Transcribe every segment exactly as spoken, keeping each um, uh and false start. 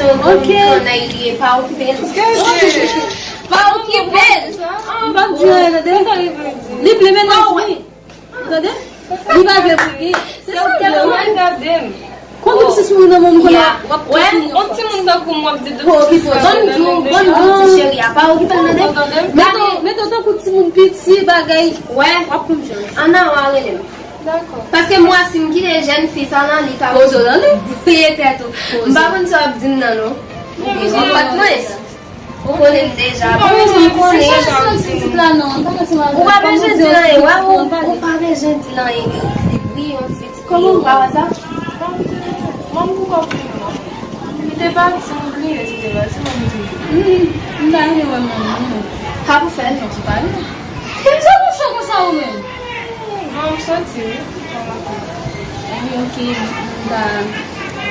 Ok. Kanay li ye, pa okipe l. Pa okipe l. M p ap di anyen, tande. Li vle mennaj li. Tande? Li pa vle pou li. Se sa m vle. Konbyen pitit moun nan menm konnen w ap kontinye. On timoun tankou m w ap di de pitit. Ban m di w, ban m di w ti cheri a, pa okipe l, tande. Mete w tankou timoun piti, bagay. Wè. W ap konprann. Ann a w a rele m. Dakò. Paske mwen, si m kite jèn fi sa la, li ka peye tèt ou. M pa konn sa w ap di m nan, non. Ou pa t mwen. Ou konnen m deja. Bon, ou konnen. Ou pa bezwen di l anyen. Wè, ou, ou pa bezwen di l anyen. Li, wi, yon ti pitit. Kòman ou pa wè sa? Manman, ou pa bliye non. Li te pati, m bliye, li te pati, manman. M pa renmen wè manman, non. Sa pou fè? Non, se pa li. Kisa w chò konsa ou menm? Non, m santi wi. Wi, ok, m ta,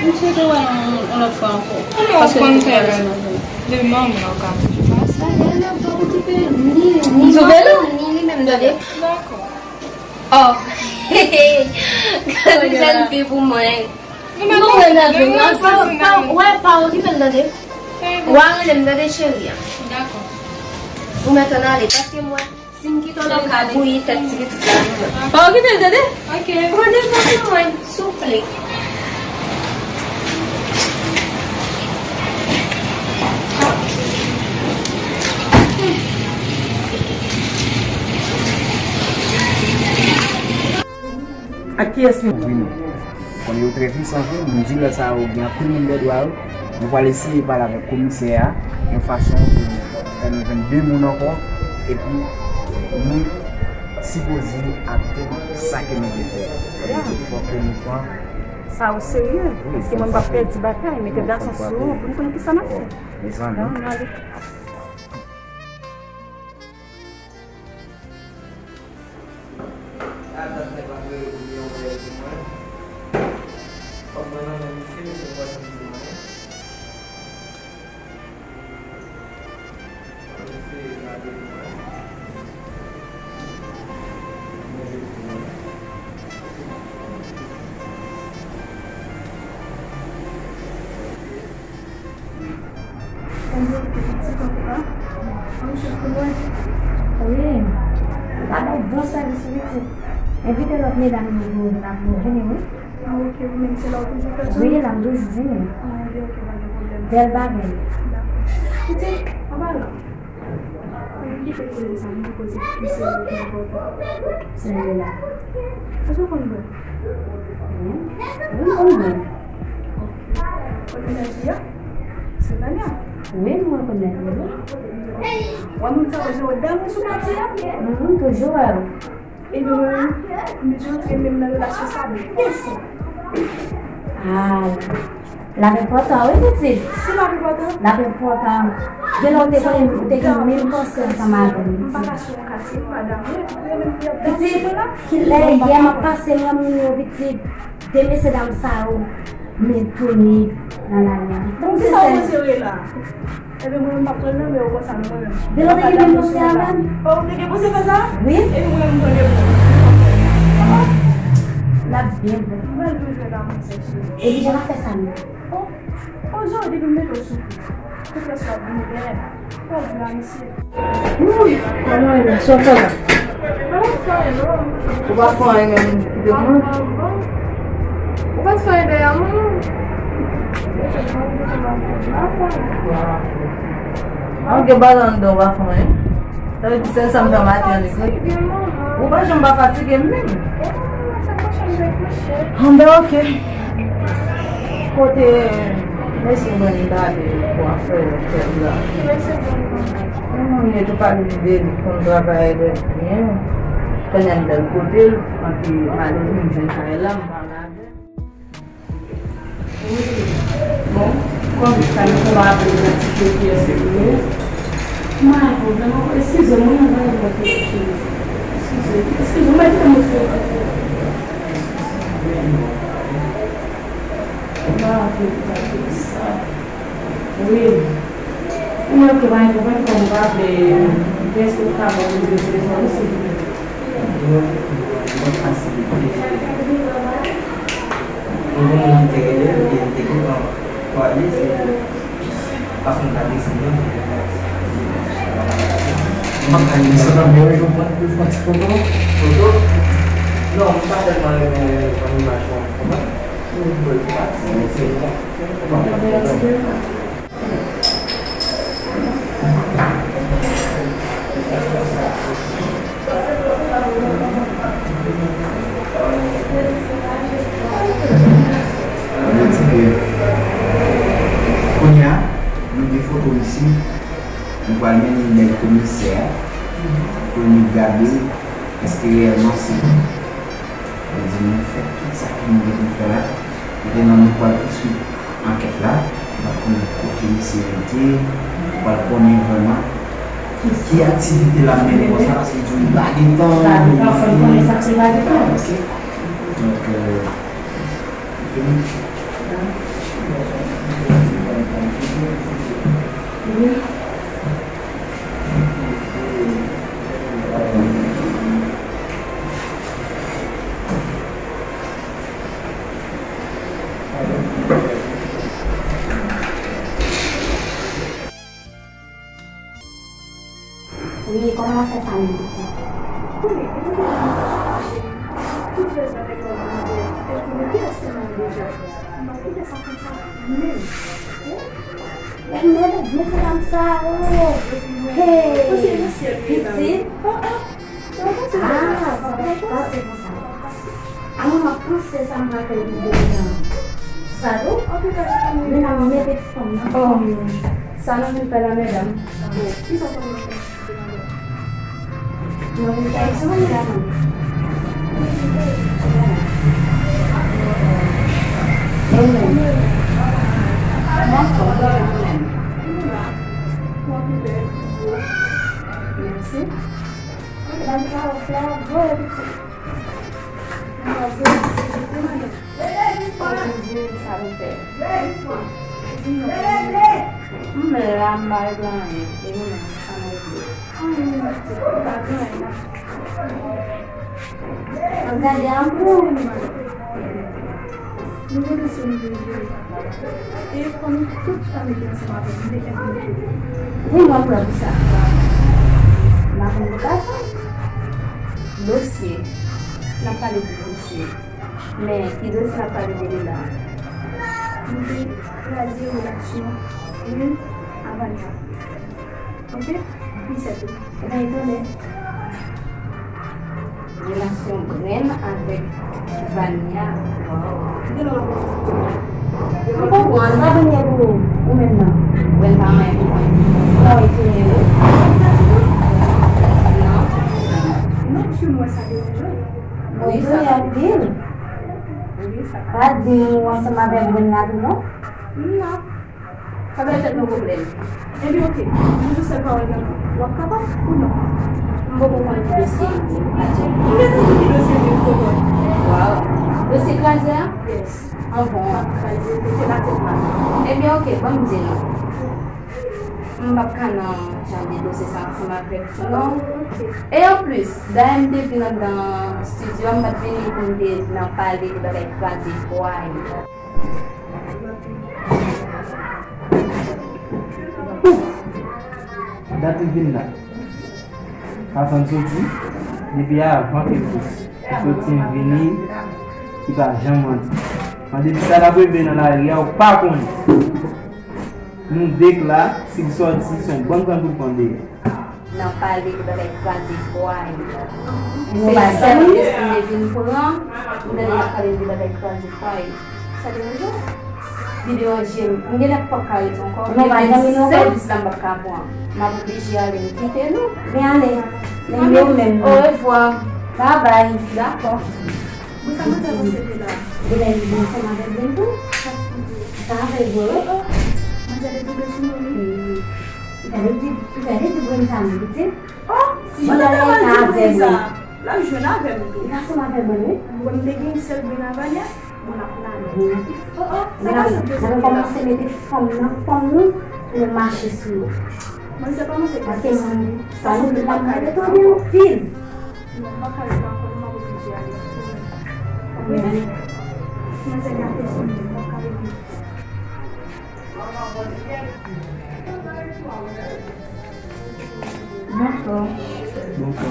m swete wè nou yon lòt fwa ankò. Paske nou te fè lè nou jwenn. Depi manman ou ka toujou pase. Bagay la, pa okipe ni, ni manman, ni li menm, tande. Dakò. Oh. Gade jèn fi pou mwen. Nou mèt ale, nou mèt ale. Pa, pa, wè, pa okipe l, tande. Ou a rele m, tande, cheri a. Dakò. Ou mèt ann ale, paske mwen, si m kite w la, w ka bouyi tèt ti pitit la, non. Pa okipe l, tande? Ok. Pran devan pou mwen, souple. Ak kiyès li? Konnen yo trè pwisan vre, m di lè sa yo gen anpil moun dèyè dwa yo. Nou pral eseye pale avèk komisè a yon fason pou nou fè nou jwenn de moun ankò, epi nou sipoze atann sa ke nou te fè. Sa vle di fòk ke nou pran sa o serye, paske mwen m p ap pèdi batay, mete gason sou ou pou n konn kisa n ap fè. Mezanmi. Ann ale. Atann, nèg la rele pou li yon vèl pou mwen. Kòm mwen nan men misye, misye pa janm di m anyen. Misye gade pou mwen. Mwen rele pou mwen. Wi. Ou pa bay bon sèvis wi pitit. Envite lòt medam yo pou n ap vini wi. Ah, ok, ou menm se la ou toujou fè tou? Wi, la m toujou vini. Ah, ok, ok, pa gen pwoblèm. Bèl bagay. Dakò. Pitit, anba la. Ou kite koze sa, nou poze ti kesyon ki enpòtan. Sèl la. Èske w konn bwè? Wi. Wi, m konn bwè. Konn mennaj li a? Stéphania? Wi, m rekonèt li, wi. Wè moun sa yo, yo dam sou pati a? Mhm, toujou wè yo. Epi mwen, m toujou te renmen m nan relasyon sa byen fò. Ah, l ap enpòtan, wi, pitit. Si l ap enpòtan? L ap enpòtan. Gen lè w te konnen ou te gen menm pansè ansanm avè m, pitit. M pa ka sou yon katye, m pa damou, epi mwen menm ki ap damou la. Pitit, kilè yè m ap pase m nan moun yo, pitit. De mesye dam sa yo, men Tony nan lari a. Bon, se sa w sere la. Ebyen, mwen menm m ap pran nan men w konsa, non, mwen menm. Depi w te gen menm pansè avè m? Oh, ou te gen pansè fè sa? Wi. Epi mwen menm m pran de bon. L ap byen bon. Mwen toujou la, mwen sèche. E kijan l ap fè sa menm? Oh, oh, jodi, depi m mete w sou kou. Tout lè swa vini, byen. Pèdi la, mesye. Wouy, kòman w ye? Sa w fè la? Mwen pa fè anyen, non. Ou pa fè anyen menm, kite mwen. Ou pa fè anyen dèyè mwen, non. Waw. An gen bagay anndan, ou pa fè anyen. Sa vle di sèl sa m fè maten an li vre. Ou pa janm pa fatige menm. Anben, ok. Kote mesye Brenda ale pou afè kèk la? Ki mesye Brenda? Yon moun yo tou pale de li, konn travay lè byen. Kounye a m bèl kote l, anpi malere m jwenn kay la, m pale avè l. Wi. Bon, kòm sa, nou konn aple idantifye kiyès li ye. M pa gen pwoblèm ankò. Eskize m, wi, ann voye m nan kiyès li ye. Eskize, eskize m, mwen kite m okipe. Mwen aple pou sa. Wi. Mwen oke, pa gen pwoblèm, kòm ou pa vle, èske ou ka ban m nimewo telefòn ou, silvouplè? Mwen, mwen fasilite. Mwen gen moun ki te rele m, e m te gentan Pale, se fason m ta deside. M ap gade sa nan mwen, yo pran, yo pran ti foto. Foto? Non, m pa tèlman renmen pran imaj, non. Konprann? Mwen pa, se, se, Yo di ke kounye a, nou gen foto isit, nou pral mennen l bay komisè a pou li gade èske reyèlman se li. Yo di nou fè tout sa ke nou gen pou n fè la. Mentnan nou pral pouswiv ankèt la, nou pral konnen kote misye rete, nou pral konnen vrèman ki, ki aktivite l ap mennen konsa, paske li di nou lage tan, lage tan, fò n konnen sa k se lage tan. Ok. Donk, euh, nou fini. Wi. Wi, kòman w ap fè sa menm pitit? Konnen, e nou deja nan mache. Tout lè sa fè kòm mizè. Epi men kilès ki nan deja? M ap kite sa konsa menm. Ou mèt byen fè dam sa, oh. Hey, pitit. Ah, sa pa pase konsa. Avan m ap panse sa m pral fè pou demen an. Sa tou? Men nan mete fanm nan fanm. Sa nou vin fè la, medam? Kisa sa nou vin fè? Nou vin fè sa, medam? E ou menm? Mwen anfòm, e ou menm? Mèsi. Ban m sa ofè a, voye pitit. M la, m pa regle anyen. E nou menm, sa nou vle? Anyen, nou pa gen anyen. Ap gade anpil. Nou konnen se nou vle jere. E fò nou tout ta mete ansanm avè m, nou te enplike. Wi, mwen prè pou sa. M ap pran pou gason. Dosye. N ap pale de dosye. Men, ki dosye n ap pale de li la? Nou te kraze relasyon Gwen a Vania. Ok? Li sèt wi. Ebyen, e konnen. Relasyon Gwen avèk Vania. Waw. M konprann. Sa Vania pou ou, ou menm nan? Gwen pa anyen pou mwen. Non, e konnen wi. Non, si mwen sa deranje w. Wi, sa anpil. Wi, sa pa di nou ansanm avèk Gwen la tou non. Non. Sa bay tèt nou pwoblèm. Ebyen, oke. Nou jis sèl pawòl nan men. W ap kapab ou non? M poko konn ki dosye li ye. M gentan di ki dosye li ye, m poko konn. Waw. Dosye kraze a? Yes. An bon. Kraze, mete la tèt la. Ebyen, oke, ban m di nou. M p ap ka nan jan de dosye sa ansanm avèk ou non. E anplis, dayè m te vin anndan estidyo a, m pa t vini pou m te nan pale de bagay kraze bwa yo. Dat li vin la. Fason l soti, depi avan ke l soti. Li soti vini, li pa janm mande. Mande li sa l ap regle nan lari a, ou pa konnen. Nou de k la, si l sòti, se yon bann granmoun pou l pran dèyè. Nan pale de bagay kraze bwa yo. Se sèvis m te vin pran, m tande y ap pale de bagay kraze bwa yo. Sa deranje w? Li deranje m. M genlè p ap ka rete ankò. Men sèvis la m p ap ka pran. M ap oblije ale, m kite nou. Men ale. Men yo menm. Orevwa. Babay. Dakò. Bon, sa manzè panse de la? Genlè li vin ansanm avèk Gwen tou? Sa vre vre wi. Oh, oh. Manzè te tonbe sou nou wi. Li ta vle di, li ta vle di Gwen sa menm pitit. Oh, si Gwen ta vle di Gwen sa, l ap jwenn avè m tou. Li ansanm avèk Gwen wi. Bon, m te gen sèl Gwen avanyè. Bon, n ap lage. Oh, oh, sa pa sot de sot la. N ap kòmanse mete fanm nan fanm nou pou nou mache sou yo. Manzè pa manzè. Paske sa nou te pa ka rete anpil. Non, m pa ka rete ankò, non, m ap oblije ale. Wi, men. Manzè gate sou mwen, m pa ka rete. Bonswa. Bonswa.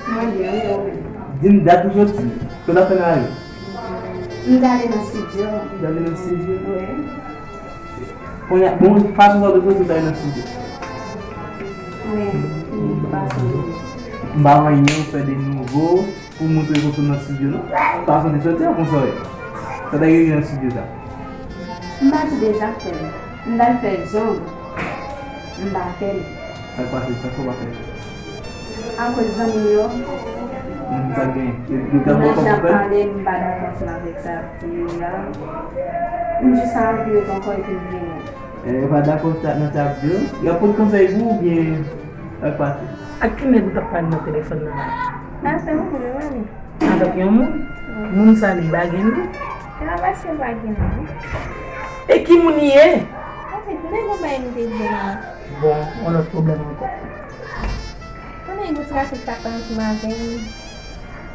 Mwen byen, wi, ou menm? Di m dat ou soti. Kote w ap fè nan lari? M t ale nan estidyo. Ou t ale nan estidyo? Wi. Kounye a, bon, fason sa w te soti, w t ale nan estidyo. Wi, m pa sonje. M pa wè anyen ou fè de nouvo pou montre kote w nan estidyo, non. Fason w te soti a konsa w ye. Sa w ta rive nan estidyo sa? M pa di deja fè l. M t al fè zong. M pa fè l. Sa k pase? Sa k fè w pa fè l? Akoz zanmi m yo. Moun sa gen. Yo, yo t ap Nan bò kòb jan pou fè l? Pale, m pa dakò ansanm avèk sa y ap di yo a. M jis anvi yo pran kò epi m vini. Eh, yo pa dakò sa nan sa y ap di yo? Y ap pot konsèy pou ou oubyen sa k pase? Ak ki nèg ou t ap pale nan telefòn nan la? Avè yon moun, wi. Avèk yon moun? Moun sa li lage nou? Se pa paske l lage nou, wi. E ki moun li ye? Anfèt, men yon bagay m te di w la. Bon, yon lòt pwoblèm ankò. Konnen yon ti gason ki t ap pale ansanm avè m.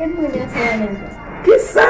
Epi m renmen ansanm avè l tou. Kisa?